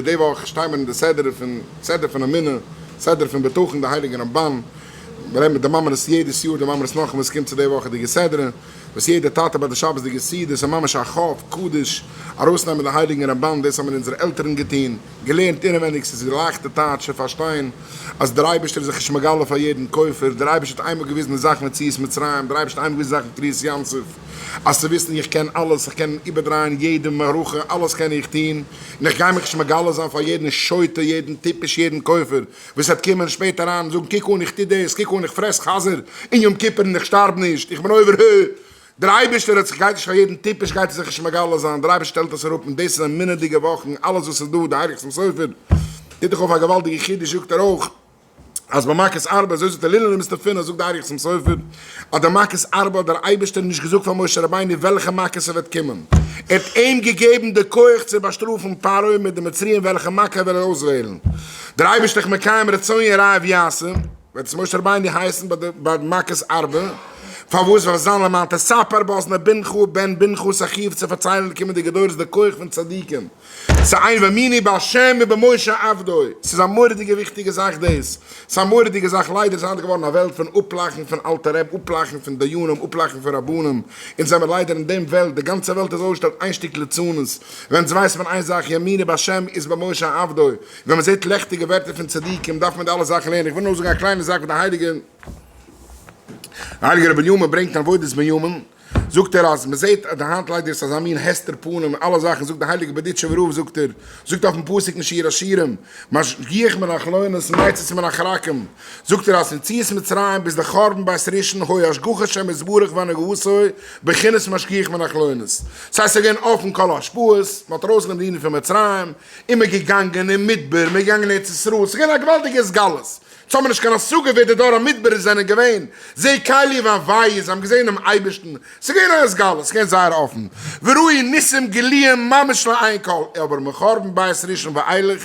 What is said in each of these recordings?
די וואך שטייען מיר אין די סדרה פון סדר פון אמונה, סדר פון בטחון, די הייליגע רמבן, מיר רעדן מיט די מאמענעס יעדעס יאר, די מאמענעס נאכן וואס קומט צו די וואכעדיגע סדרה, וואס יעדע טאטע ביי די שבת'דיגע סעודה איז ממש א חוב קדוש ארויסנעמען די הייליגן רמבן, דאס האבן אונזערע עלטערן געטון, געלערנט אינעווייניג, ס'איז די לייכטע טייטש צו פארשטיין אז דער אייבערשטער איז זיך נישט מגלה פאר יעדן כופר, דער אייבערשטער האט איינמאל געוויזן די זאך פון יציאת מצרים, דער אייבערשטער האט איינמאל געוויזן די זאך פון קריעת ים סוף, אז צו וויסן איך קען אלעס, איך קען איבערדרייען יעדע מערכה, אלעס קען איך טון, און איך גיי מיך נישט מגלה זיין פאר יעדן שוטה, יעדן טיפש, יעדן כופר, וואס וועט קומען שפעטער אריין און זאגן קוק אן איך טו דאס, קוק אן איך פרעס חזיר אין יום כיפור און איך שטארב נישט, איך בין עובר ה. דער אייבערשטער האט זיך גייט נישט פאר יעדן טיפש גייט ער זיך נישט מגלה זיין, דער אייבערשטער שטעלט עס אראפ און דאס איז אמונה'דיגע וואכן, אלעס וואס איז דא, די הייליגע חתם סופר טוט דאך אויף א געוואלדיגע חידוש זאגט ער אויך אז ביי מכת ארבה, אזוי זאגט ער לילין למסתפינא זאגט די הייליגע חתם סופר אז די מכת ארבה האט דער אייבערשטער נישט געזאגט פאר משה רבינו וועלכע מכות ס'וועט קומען, ער האט אים געגעבן די כח צו באשטראפן פרעה מיט די מצריים וועלכע מכה ער וויל אויסוועלן, דער אייבערשטער איך מקיים רצון יראיו יעשה. וועט עס משה רבינו הייסן ביי די ביי מכת ארבה, פארוואס ווייל זיין למען תספר באזני בנך ובן בנך איז א חיוב צו פארציילן די קומענדיגע דורות די כח פון צדיקים, ס'איז איין והאמינו בה' ובמשה עבדו, ס'איז א מורא'דיגע וויכטיגע זאך דאס, ס'איז א מורא'דיגע זאך, ליידער איז היינט געווארן א וועלט פון אפלאכן פון אלטע רב, אפלאכן פון דיינים, אפלאכן פון רבנים, אונז זעמיר ליידער אין דעם וועלט, די גאנצע וועלט איז אויסגעשטעלט איין שטיק ליצנות, ווען אונז ווייסט מען איין זאך יאמינו בה' איז במשה עבדו, ווען מען זעט לעכטיגע ווערטער פון צדיקים דארף מען די אלע זאכן לערנען, איך וויל נאר זאגן א קליינע זאך וואס די הייליגע די הייליגע רבי בנימין ברענגט אין עבודת בנימין, זאגט ער אז מען זעט אז די היינט ליידער איז אזא מין הסתר פנים אלע זאכן, זאגט די הייליגע בארדיטשובער רב זאגט ער, זאגט אויפן פסוק אין שיר השירים, משגיח מן החלונות מציץ מן החרכים, זאגט ער אז פון יציאת מצרים ביז די חורבן בית ראשון הוי השגחת השם יתברך והנהגתו בחינת משגיח מן החלונות, ס'הייסט ס'איז געווען אפן כל ההשפעות, מען האט ארויסגענומען די אידן פון מצרים, און מ'איז געגאנגען אין מדבר, מ'איז געגאנגען אין ארץ ישראל, ס'איז געווען א געוואלדיגע התגלות, אונז האבן נישט קיין השגה ווער די דור המדבר זענען געווען, זה קלי ואנוהו, זיי האבן געזען דעם אייבערשטן, ס'איז געווען א התגלות, ס'איז געווען זייער אפן, וראו ניסים גלויים ממש לעין כל, אבער מחורבן בית ראשון ואילך,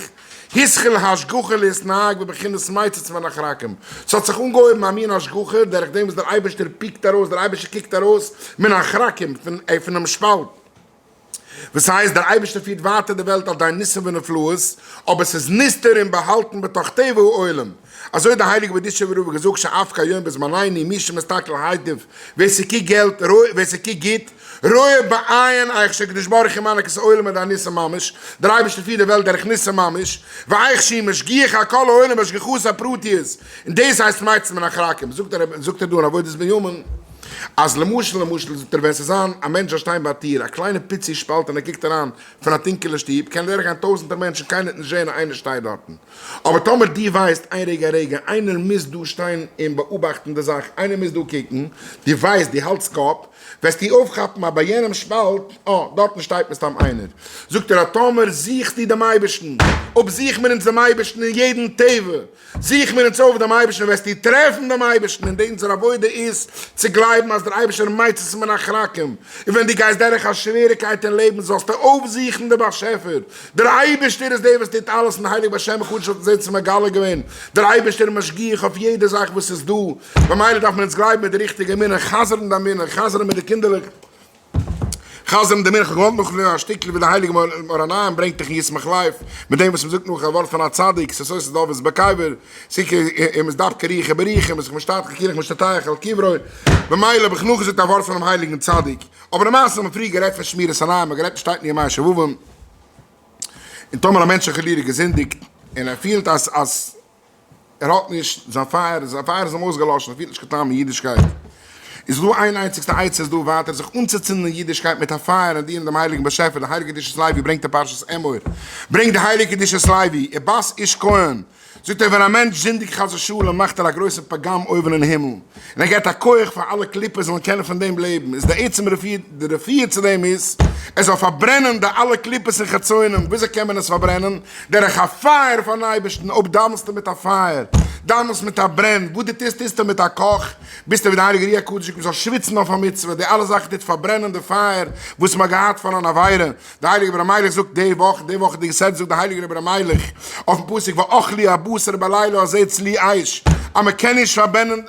התחיל השגחה להתנהג בבחינת מציץ מן החרכים, ס'האט זיך אנגעהויבן א מין השגחה דורך דעם וואס דער אייבערשטער פיקט ארויס, דער אייבערשטער קוקט ארויס מן החרכים, פונעם שפאלט. וואס הייסט דער אייבערשטער פירט ווייטער די וועלט על ידי ניסים ונפלאות, אבער ס'איז נסתר און באהאלטן בתוך טבע העולם. אזוי האט דער הייליגער בארדיטשובער רב געזאגט שאף כיום בזמנינו מי שמסתכל היטב, ווער ס'קוקט געלט, ווער ס'קוקט גוט, רואה בעין איך שהקדוש ברוך הוא מנהיג את העולם על ידי ניסים ממש, דער אייבערשטער פירט די וועלט דורך ניסים ממש, ואיך שהוא משגיח על כל העולם בהשגחתו הפרטיות, און דאס הייסט מציץ מן החרכים, זאגט ער דא אין עבודת בנימין. אז למשל למשל זאגט ער ווען ס'איז זיין א מענטש זאל שטיין ביי א טיר א קליינע פיצי שפאלט און ער קוקט אריין פון א טונקעלע שטוב קען דורך גיין טויזענטער מענטשן קיינער וועט נישט זעהן אז איינער שטייט דארטן אבער טאמער דו ווייסט איין רגע א רגע איינער מוז דא שטיין און באאבאכטן די זאך איינער מוז דא קוקן דו ווייסט דו האלטסט קאפ וועסטו אויפכאפן אז ביי יענעם שפאלט אה דארטן שטייט מסתם איינער זאגט ער אז טאמער זוכסטו דעם אייבערשטן אויב זוכן מיר אונז דעם אייבערשטן אין יעדן טבע זוך מיר אונז אויף דעם אייבערשטן וועסטו טרעפן דעם אייבערשטן, און אונזער עבודה איז צו גלייבן אז דער אייבערשטער מציץ מן החרכים, און ווען דו גייסט דורך א שוועריקייט אין לעבן זאלסטו אויפזוכן דעם באשעפער, דער אייבערשטער איז דער וואס טוט אלעס און הייליג בשם הקדוש האט אונז אונז מגלה געווען, דער אייבערשטער איז משגיח אויף יעדע זאך וואס איז דא, ממילא דארף מען אונז גלייבן מיט די ריכטיגע אמונה, חזר'ן די אמונה, חזר'ן מיט די קינדערלעך. חזר'ן די מנחה געוואלט נאכזאגן א שטיקל ווי די הייליגע מאור עיניים ברענגט דאך אין ישמח לב, מיט דעם וואס מ'זאגט נאך א ווארט פון א צדיק, ס'איז עושה דאבות בקבר, ס'איז און מ'איז דבקה רוחו ברוחו, מ'איז זיך משתטח כאילו משתטח על קברו, ממילא האב איך נאכגעזאגט א ווארט פונעם הייליגן צדיק. אבער למעשה האט מען פריער גערעדט פון שמירת עיניים, מ'האט גערעדט שטייט אין ימי שובבים, און טאמער א מענטש האט חלילה געזינדיגט, און ער פילט אז אז. ער האט נישט זיין פייער, זיין פייער איז אים אויסגעלאשן, ער פילט נישט קיין טעם אין אידישקייט. איז דא איין איינציגסטע עצה איז דא ווייטער זיך אנצוצינדן אין אידישקייט מיט א פייער און דינען דעם הייליגן באשעפער, די הייליגע קדושת לוי ברענגט אין פרשת אמור, ברענגט די הייליגע קדושת לוי, ובת איש כהן, זאגט ער ווען א מענטש זינדיגט חס ושלום מאכט ער א גרויסע פגם אויבן אין הימל, און ער געבט א כח פאר אלע קליפות זאלן קענען פון דעם לעבן, איז די עצם רפואה, די רפואה צו דעם איז, ער זאל פארברענען די אלע קליפות און חצונים, וויאזוי קען מען עס פארברענען? דורך א פייער פארן אייבערשטן, אויב דאווענסטו מיט א פייער, דאווענסט מיט א ברען, וואס דו טוסט טוסטו מיט א קאך, ביסטו ווי די הייליגע אר"י הקדוש זאגט מען זאל שוויצן אויף א מצוה, די אלע זאכן טוט פארברענען די פייער וואס מען האט געהאט פאר אן עבירה, די הייליגע רבי ר' מיילעך זאגט די וואך, די וואכעדיגע סדרה זאגט די הייליגע רבי ר' מיילעך אויפן פסוק ואכלו הבשר בלילה הזה צלי אש. אז מען קען נישט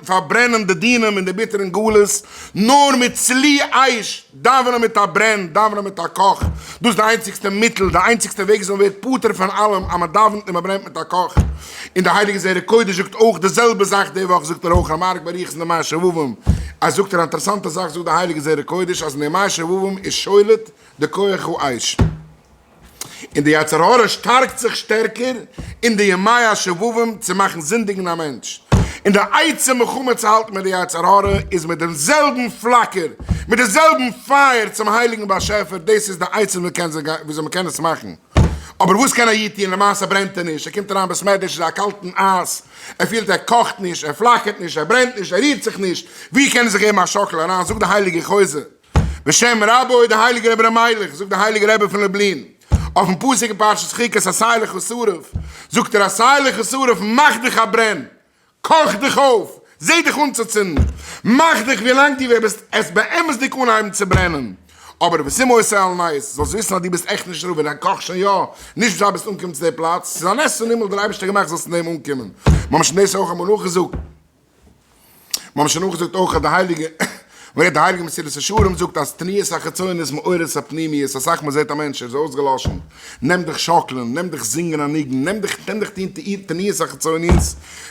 פארברענען די דינים און די ביטערן גלות נאר מיט צלי אש, דאווענען מיט א ברען, דאווענען מיט א קאך, דאס איז די איינציגסטע מיטל, די איינציגסטע וועג וויאזוי מען ווערט פטור פון אלעם, אז מען דאווענט און מען ברענט מיט א קאך. און די הייליגע זרע קודש זאגט אויך די זעלבע זאך די וואך, זאגט ער אויך רמרק באריכות אין די מאה שובבים, אז זאגט ער א אינטערעסאנטע זאך זאגט די הייליגע זרע קודש אז אין די מאה שובבים איז שולט די כח האש. און די יצר הרע שטארקט זיך שטערקער אין די ימי השובבים צו מאכן זינדיגן א מענטש, און די עצה מלחמה צו האלטן מיט די יצר הרע איז מיט דעם זעלבן פלאקער, מיט די זעלבן פייער צום הייליגן באשעפער, דאס איז די עצה וויאזוי מען קען עס מאכן. אבער וואס קען א איד טון, למעשה ברענט ער נישט, ער קומט אריין בית מדרש איז א קאלטן אייז, ער פילט ער קאכט נישט, ער פלאקערט נישט, ער ברענט נישט, ער רירט זיך נישט, ווי קען ער זיך געבן א שאקל אריין, זאגט די הייליגע חוזה, בשם רבו די הייליגע רבי ר' מיילך, זאגט די הייליגע רבי פון לובלין, אויפן פסוק אין פרשת חוקת עשה לך שרף, זאגט ער עשה לך שרף מאך דיך א ברען, קאך דיך אויף, זע דיך אנצוצינדן, מאך דיך ווי לאנג דו וועסט עס באמת'דיג אנהייבן צו ברענען, אבער ושים אותו על נס, זאלסט וויסן אז דו ביסט עכט נישט ראוי, דיין קאך שוין יא, נישט ווייל ביסט אנגעקומען צו די פלאץ, ס'איז א נס פון הימל דער אייבערשטער האט געמאכט זאלסט אין דעם אנקומען, מיר האבן שוין דאס אויך אמאל נאכגעזאגט. מיר האבן שוין נאכגעזאגט אויך אז די הייליגע מ'רעדט די הייליגע מסילת ישרים זאגט אז תנועת החיצונית מעוררת הפנימיות, אסאך מאל זעט א מענטש ער איז אויסגעלאשן, נעם דיך שאקלען, נעם דיך זינגען א ניגון, נעם דיך נעם דיך טון תנועת החיצוניות,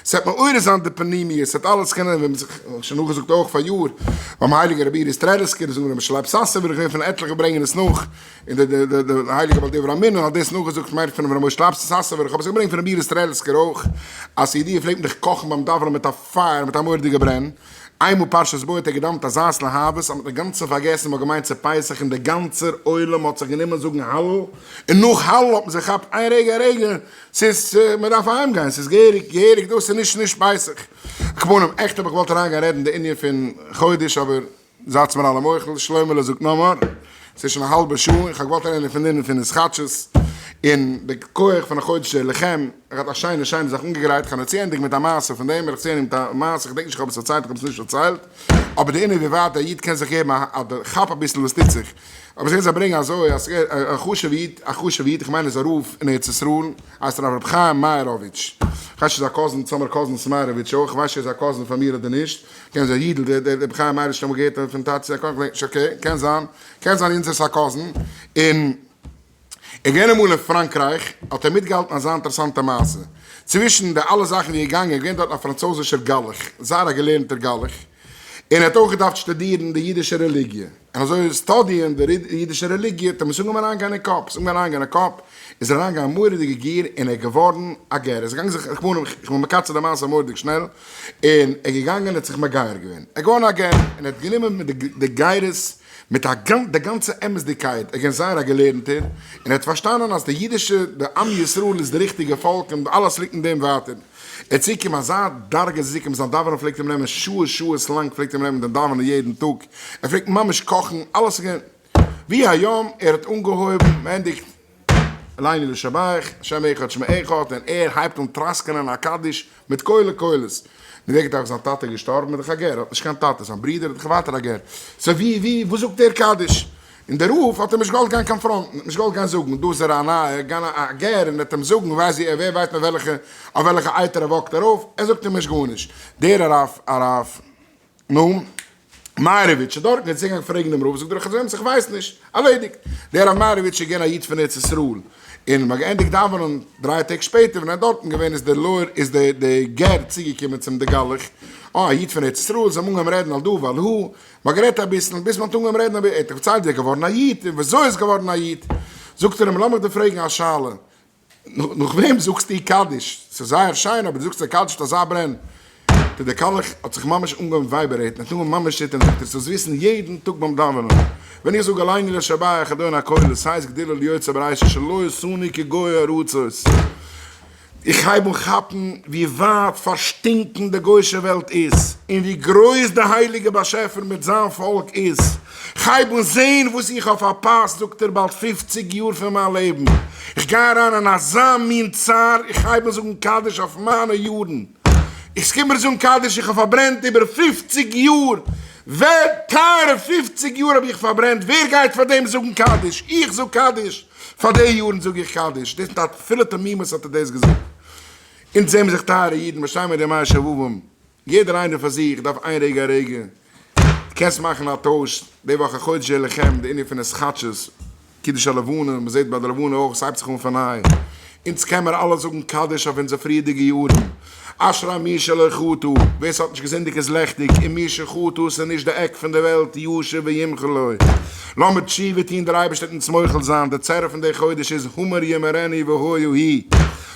ס'וועט מעורר זיין די פנימיות, ס'וועט אלעס קענען ווען מ'זיך שוין נאכגעזאגט אויך פאריאר ביים הייליגן רבי אורי סטרעליסקער זאגן רבי שלייב סאסובער איך געווען פון עטליכע ברענגען עס נאך, און די די די הייליגע בעל דברי אמונה האט דאס נאכגעזאגט מער פון רבי משה לייב סאסובער, איך האב עס געברענגט פון רבי אורי סטרעליסקער אויך, אז ס'ידיעה פלעגט מען זיך קאכן ביים דאווענען מיט א פייער מיט א מורא'דיגע ברען, איינמאל פרשת בא האט ער געדאווענט אזא התלהבות אז מ'האט אינגאנצן פארגעסן מ'האט געמיינט ס'איז פסח און דער גאנצער עולם האט זיך גענומען זאגן הלל, און נאך הלל האט מען זיך געכאפט איין רגע א רגע ס'איז מ'דארף אהיים גיין ס'איז געהעריג געהעריג דאס איז נישט נישט פסח. כמובן עכט האב איך געוואלט אריינגיין רעדן די ענין פון חודש אבער. זייטס מיר אלע מוחל, שלוימעלע זאגט נאמאר, ס'איז שוין א האלבע שעה, איך האב געוואלט רעדן פון דינער פון התחדשות, און די כח פון החודש אליכם, איך האט א שיינע שיינע זאך אנגעגרייט, כ'גיי נאר צוענדיגן מיט א מעשה פון דעם, וועל איך צוענדיגן מיט א מעשה, כ'דענק נישט איך האב עס פארציילט, איך האב עס נישט פארציילט, אבער די ענין ווי ווייט א איד קען זיך געבן א כאפ אביסל וואס טוט זיך, אבער זיי ברענגען אזוי אז א חשוב'ע איד, א חשוב'ע איד, איך מיין ער איז א רב אין ארץ ישראל, הייסט הרב רבי חיים מאיראוויטש, כ'ווייס נישט איז א cousin, צאמער cousins מאיראוויטש אויך, כ'ווייס נישט ער איז א cousin פאר מיר אדער נישט, קען זיין יידל דער דער רבי חיים מאיראוויטש האט אמאל געהערט פון טאטע צו א cousin, כ'דענק נישט, okay, קען זיין, קען זיין אונזערס א cousin, און ער געווען אמאל אין פראנקרייך, האט ער מיטגעהאלטן אזא אינטערעסאנטע מעשה, צווישן די אלע זאכן ווי ער געגאנגען איז געווען דארטן א פראנצויזישער גלח, זייער א געלערנטער גלח, און ער האט אויך געדארפט שטודירן די אידישע רעליגיע, און אזוי study ען די אידישע רעליגיע האט אים עס אנגעהויבן אריינגיין אין קאפ, עס אנגעהויבן אריינגיין אין קאפ, איז ער אריינגעגאנגען א מורא'דיגע גיר און ער איז געווארן א גר, ער איז געגאנגען זיך, איך בין מקצר די מעשה מורא'דיג שנעל, און ער איז געגאנגען און האט זיך מגייר געווען, ער איז געווארן א גר, און ער האט גענומען מיט די גירות מיט א די גאנצע אמת'דיגקייט, ער איז געווען זייער א געלערנטער, און ער האט פארשטאנען אז די אידישע, די עם ישראל איז די ריכטיגע פאלק און אלעס ליגט אין דעם ווייטער. ער איז צוגעקומען אזא דרגה איז ער צוגעקומען זיין דאווענען פלעגט אים נעמען שעות שעות לאנג פלעגט אים נעמען דעם דאווענען יעדן טאג, ער פלעגט ממש קאכן, אלעס איז געווען ווי היום, ער האט אנגעהויבן, מען ענדיגט עלינו לשבח, שם אחד שמו אחד, און ער הייבט אן טראסקענען א קדיש מיט קולי קולות, נו ווער געדאכט זיין טאטע איז געשטארבן איז דאך א גר, האט נישט קיין טאטע, זיין ברודער איז דאך ווייטער א גר, so ווי ווי וואס זאגט ער קדיש? און דער רב האט אים נישט געוואלט גיין confront ן, האט נישט געוואלט גיין זאגן, דא איז ער א נייער גאנ א גר און וועט אים זאגן, ווייס ווי ער ווער ווייסט מיט וועלכע אויף וועלכע אייטער ער walk ט ארויף, ער זאגט אים נישט גארנישט. דער הרב הרב נו מאיראוויטש איז דארטן איז צוגעגאנגען פרעגן דעם רב, זאגט דער רב איך ווייס נישט, ארלעדיגט. דער הרב מאיראוויטש איז געווען א איד פון ארץ ישראל, און מ'האט געענדיגט דאווענען דריי טעג שפעטער ווען ער איז דארטן געווען איז דער לויער איז דער דער גר צוגעקומען צום די גלח, אה א איד פון ארץ ישראל, זיי האבן אנגעהויבן רעדן על דא ועל הא, מ'האט גערעדט אביסל, ביז מ'האט אנגעהויבן רעדן אביסל, ער האט דערציילט ווי ער איז געווארן א איד, און וויאזוי ער איז געווארן א איד. זאגט ער אים, לאמיך דיר פרעגן א שאלה, נאך וועם זאגסטו קדיש? ס'איז זייער שיין, אבער דו זאגסט קדיש מיט אזא ברען. טא דער גלח האט זיך ממש אנגעהויבן vibrate ן, ער האט אנגעהויבן ממש ציטערן, זאגט ער, זאלסט וויסן, יעדן טאג ביים דאווענען, ווען איך זאג עלינו לשבח אדון הכל, ס'הייסט גדולה ליוצא בראשית שלא עשני כגוי הארצות. איך הייב אן כאפן ווי ווייט פארשטינקן די גוישע וועלט איז, און ווי גרויס די הייליגע באשעפער מיט זיין פאלק איז. כ'הייב אן זען וואס איך האב פארפאסט, זאגט ער, באלד פופציג יאר פון מיין לעבן. איך גיי אריין אין אזא מין צער, איך הייב אן זאגן קדיש אויף מיינע יארן. איך קום מיר זאגן קדיש, איך האב פארברענט איבער פופציג יאר. ווער, טייערע פופציג יאר האב איך פארברענט, ווער גייט פאר דעם זאגן קדיש? איך זאג קדיש! פאר די יארן זאג איך קדיש, דאס מיט א פולע תמימות האט ער דאס געזאגט. אונז זעמיר זיך טייערע אידן, מיר שטייען מיט די ימי שובבים, יעדער איינער פאר זיך דארף איין רגע א רגע, דו קענסט מאכן א טויש, די וואך החודש יהיה לכם, די ענין פון התחדשות, קידוש הלבנה, מען זעט ביי די לבנה אויך, עס הייבט זיך אן פון ניי, אונז קען מיר אלע זאגן קדיש אויף אונזער פריערדיגע יארן, אשרי מי שלא חטא, ווער ס'האט נישט געזינדיגט איז לעכטיג, און מי שחטא ס'איז נישט די עק פון די וועלט, ישוב וימחול לו. לאמיר תשובה טון דער אייבערשטער וועט אונז מוחל זיין, די צער פון די חודש איז המר ימרני והיה היא.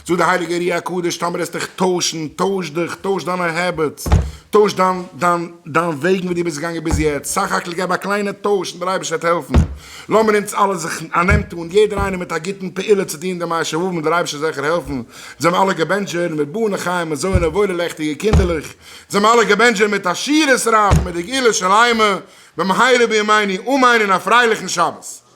זאגט די הייליגע אר"י הקדוש, טאמער וועסט דיך טוישן, טויש דיך, טויש דיינע habits, טויש דיין דיין דיין וועגן ווי דו ביסט געגאנגען ביז יעצט, סך הכל געב א קליינע טויש און דער אייבערשטער וועט העלפן. לאמיר אונז אלע זיך א נעם טאן, יעדער איינער מיט א גוטן פעולה צו טון דעם אייבערשטן וועט דער אייבערשטער זיכער העלפן, זעמיר אלע געבענטשט ווערן מיט בני חיי מזוני וואוילע לעכטיגע קינדערלעך, זעמיר אלע געבענטשט ווערן מיט עשירות רב מיט די גאולה שלימה במהרה בימינו אמן און א פרייליכן שבת.